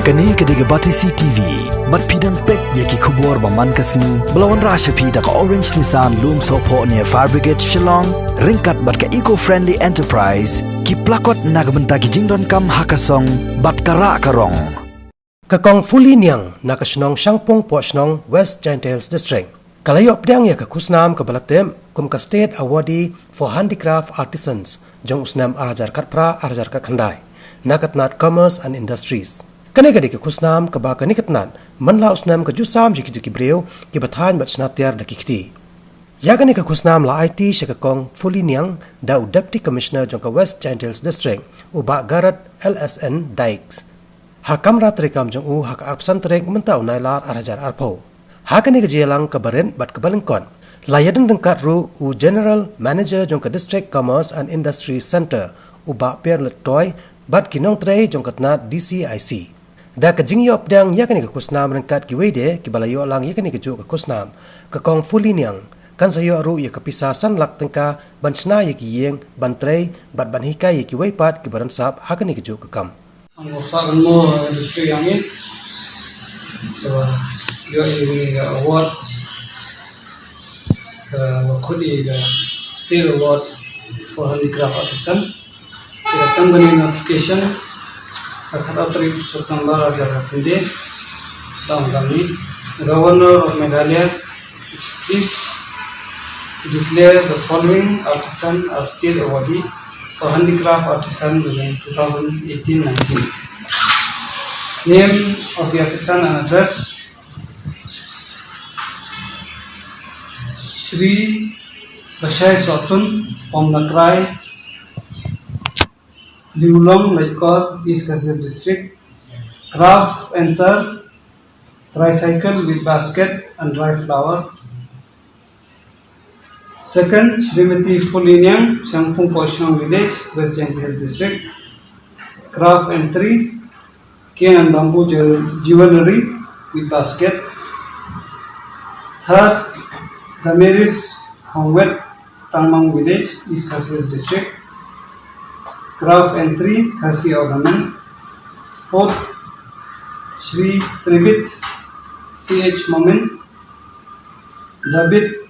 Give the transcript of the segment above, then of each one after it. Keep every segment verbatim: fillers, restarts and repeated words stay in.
Kane ka dei ka Batesi T V. Bad phi dang peit ïa ki khubor ba man ka sngi ba la wanrah sha phi da ka Orange Nissan Lumsohphoh near Fire Brigade Shillong, ryngkat bad ka Eco Friendly Enterprise, ki plakot na ka bynta ki jingdonkam ha ka song bad ka rah ka rong. Ka Kong Fuli Niang na ka shnong Shangpung Pohshnong, West Jaintia Hills District, ka la ïoh pdiang ïa ka khusnam kaba la tip kum ka State Awardee for Handicraft Artisans jong u snem ar hajar khatphra ar hajar khatkhyndai na ka tnat Commerce and Industries. Kane ka dei ka khusnam kaba kane ka tnat man la u snem ka ju sam ïa ki jong ki briew kiba thaiñ bad shna tiar da ki kti. Ïa kane ka khusnam la aiti sha ka Kong Fuli Niang da u Deputy Commissioner jong ka West Jaintia Hills District, u Bah Garod L S N Dykes, ha kamra treikam jong u ha ka arphew san tarik mynta u Nailar ar hajar arphew. Ha kane ka jingïalang kaba rit bad kaba lyngkot, la ïadon ryngkat ruh u General Manager jong ka District Commerce and Industry Centre, u Bah Pierre Lettoy, bad ki nongtrei jong ka tnat D C I C. Da ka jingïoh pdiang ïa kane ka khusnam ryngkat kiwei de kiba la ïoh lang ïa kane kajuh ka khusnam, ka Kong Fuli Niang kan sa ïoh ruh ïa ka pisa san lak tyngka ban shna ïa ki ïing, ban trei bad ban hikai ïa kiwei pat kiba don sap ha kane kajuh ka kam. Ang ko sa kan mo industry yang ni. So, ïoh ïa kane ka award. Ka khut ïa ka State Award for Handicraft Artisan. Ki la tang bani notification ka khatar tarik September hajar khatkhyndai. Tang kami, Governor of Meghalaya is pleased to declare the following artisan as State Awardee for Handicraft Artisan during two thousand eighteen nineteen. Name of the artisan and address: Shri Bashai Sotun from Nakrai, Liulong, Laitkor, East Khasi Hills District. Craft enter: tricycle with basket and dry flower. Second, Srimati Fuli Niang, Shangpung Pohshnong Village, West Jaintia Hills District. Craft entry: cane and bamboo jewel-, jewelry with basket. Third, Damaris Khongwet, Tangmang Village, East Khasi Hills District. Craft entry: Khasi ornament. Fourth, Shri Tribit C H Momin, David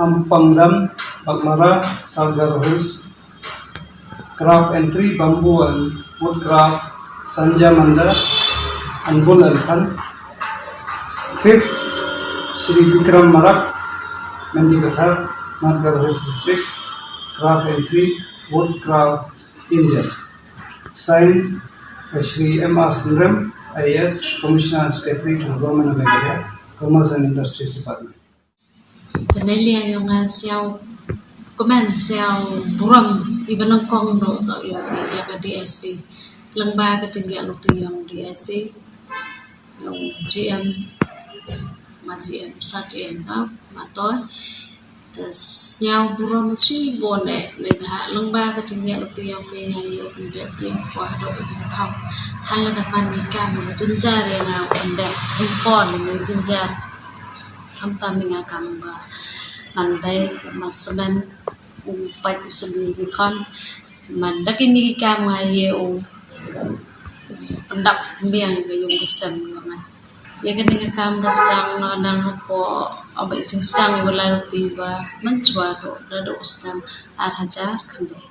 Ampangdam, Baghmara, South Garo Hills. Craft entry: bamboo and woodcraft, sanja manda and bull elephant. Fifth, Shri Bikram Marak, Mendipathar, North Garo Hills District. Craft entry: woodcraft angel. Signed by Shri M R Synrem, I A S, Commissioner and Secretary to the Government of Meghalaya, Commerce and Industries Department. Te na liang jong nga sñiaw, kmen sñiaw burom iba nyngkong noh ïa, ïa ka D I C. Lyngba ka jingïaid lynti jong D I C, jong G M, ma G M, sa G M ka, ma Toy. Te sñiaw burom shibun eh, neibhah lyngba ka jingïaid lynti jong ki, nga ïoh pyndep ïa ka haduh ka thong. Hala da man ïa ka, ma ka jynjar ïa nga pyndep, ïa ka por ïa nga jynjar. Khamtam ïa nga kam ba man bei, man semen, u pait u seli ni khon. Man da kine ki kam nga ïoh u pyndap biang ïa ka ïung ka sem ïa nga. Ïa kane ka kam da sdang, nga dang hapoh, aba i jingsdang ïa u lai lynti ba mynshuwa ruh, da dei u snem ar hajar khyndai.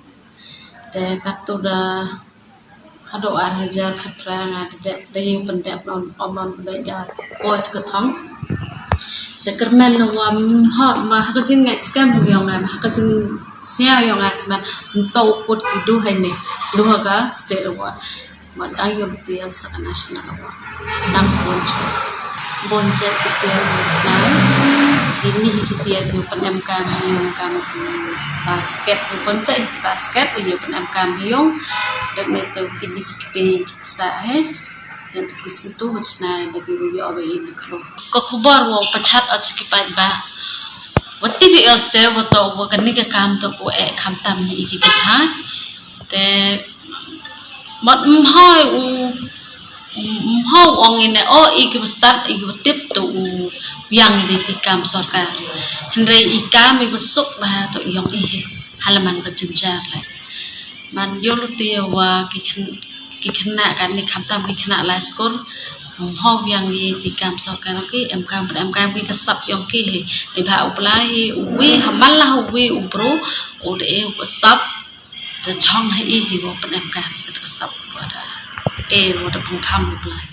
Te katto da haduh ar hajar khatphra nga da dep, da ïoh pyndep, ym, ym, ym, da, da poi ka thong. Te kyrmen wa, mm, ha, ma ha ka jingngeit skhem jong nga, ha ka jingsngew jong nga smen, nto u kut ki duh hangne, duh ha ka state award. Ma dang ïoh lynti ïa sa ka national award. Dang bun jait. Bun jait ki tiar bun jait. Kine ki tiar ki pynemkam ha ïung kam ki basket, ki bun jait basket ki pynemkam ha ïung. Dep ne to kine ki kpei ki ksa he. Dep ki sntu bun jait da ki ïoh ba ïa ni khro. Ka khubor wa pachat ot ki paidbah. Wa tip ïa se wa to wa kane ka kam to ko eh khamtam ni ki ki ha. Te Mut ym hoi u, ym hoi u ong ine, o, i ki ba stad, i ki ba tip to u biang ine ki kam sorkar. Hynrei i kam i ba suk ba to i ong i hi. Hala man ba jynjar leh. Man ïoh lynti wa ki khynnah, ki khynnah katne khamtam ki khynnah lai skur, ym hoi biang ïa ki kam sorkar, ki em kam, em kam ki ka sap ïong ki hi. Neibhah u Blai hi uwi ha man la uwi u bru u da e u ka sap, te chong ha i hi wa pynem kam ka sap wa da e wa da pynkham u Blai.